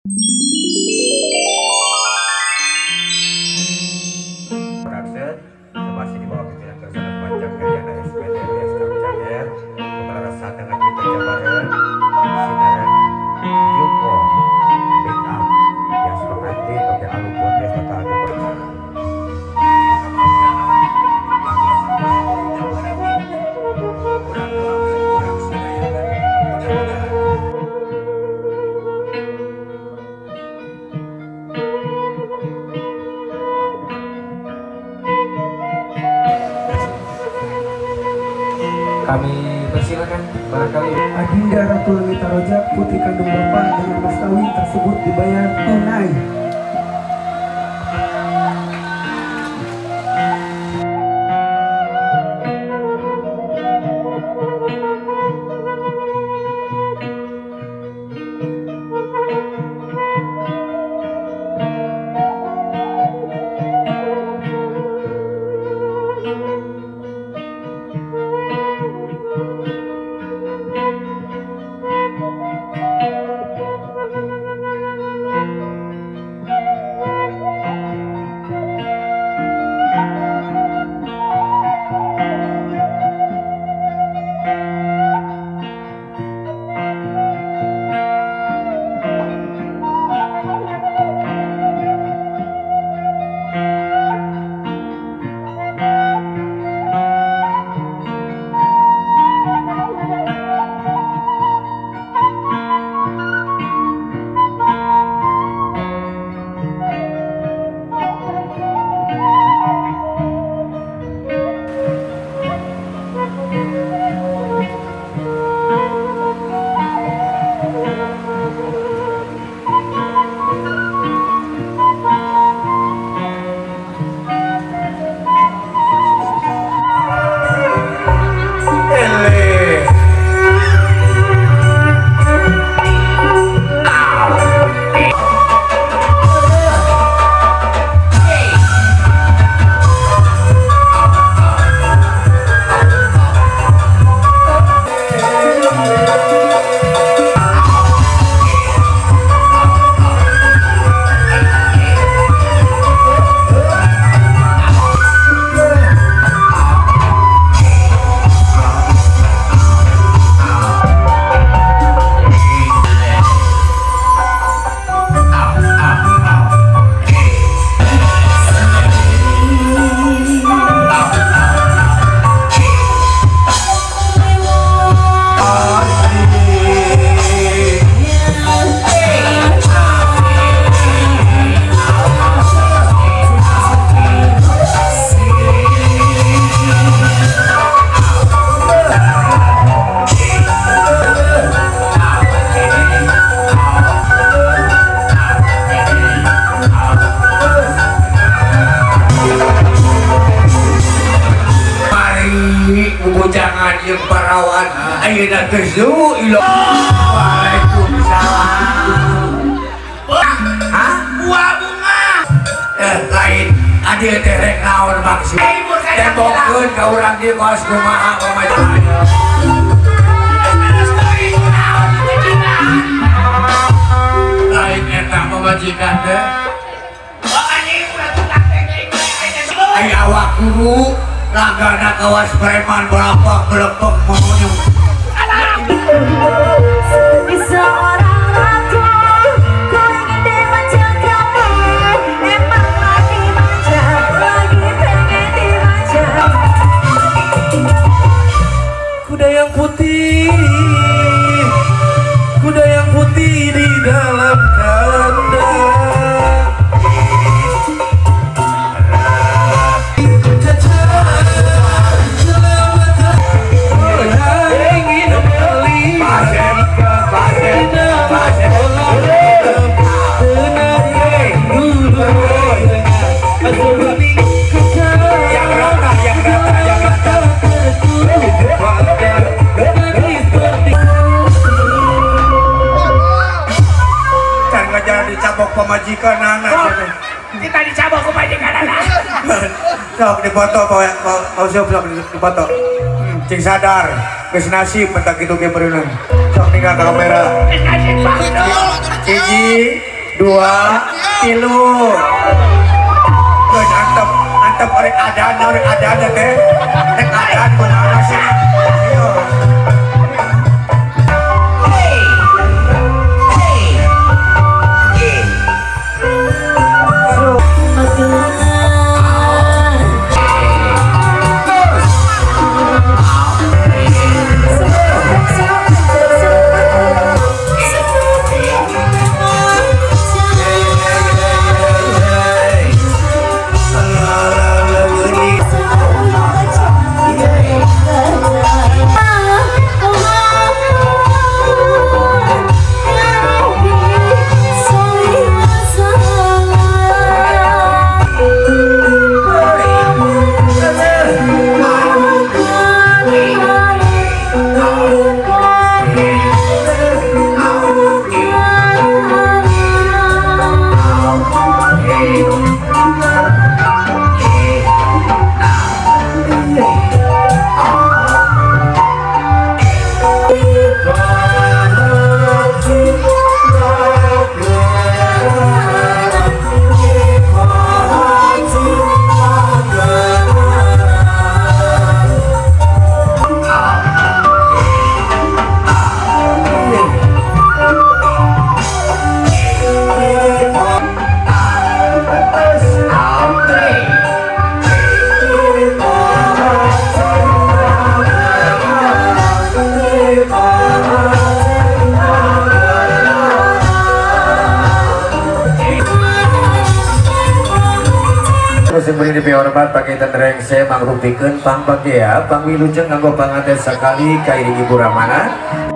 Production masih di bawah pimpinan Kersana Panjang Heriana SPD alias Kang Cager, kepala rasa dengan kita Jabaran Sinaran Yuko Big Up yang sepengantin oke alupun dia total di Kami persilakan barangkali Adinda Ratu Langit Roja, putri kandung bapak dengan mas kawin tersebut dibayar tunai. Bujangan yang parawan ayeuna geus Waalaikumsalam. Hah? Buah bunga. Lain adi teh rek naon maksud. Tembokkeun ka urang dieu kos kumaha pamajikan. Lain eta pamajikan teh. Ai awak guru langgana kawas preman berapa belepek maunya. Seorang ratu, ku ingin dimanja kamu. Emang lagi manja, lagi pengen dimanja. Kuda yang putih, kuda yang putih di dalam kandang. Dicabok pemajikan anak. Kita dicabok pemajikan anak. Sok dipoto mau sok dipoto. Cing sadar, geus nasib mentak kitu ge beureunan. Sok ninggal ka kamera. Geus nasib. Hiji, 2, 3. Geus antep, antep orek adan teh. Rek adan kunaon sih? Ayo. Beri dihormat pakai rengse mangrupikeun pangbagia pangwilujeng nganggo panganten sakali kairing Ibu Ramana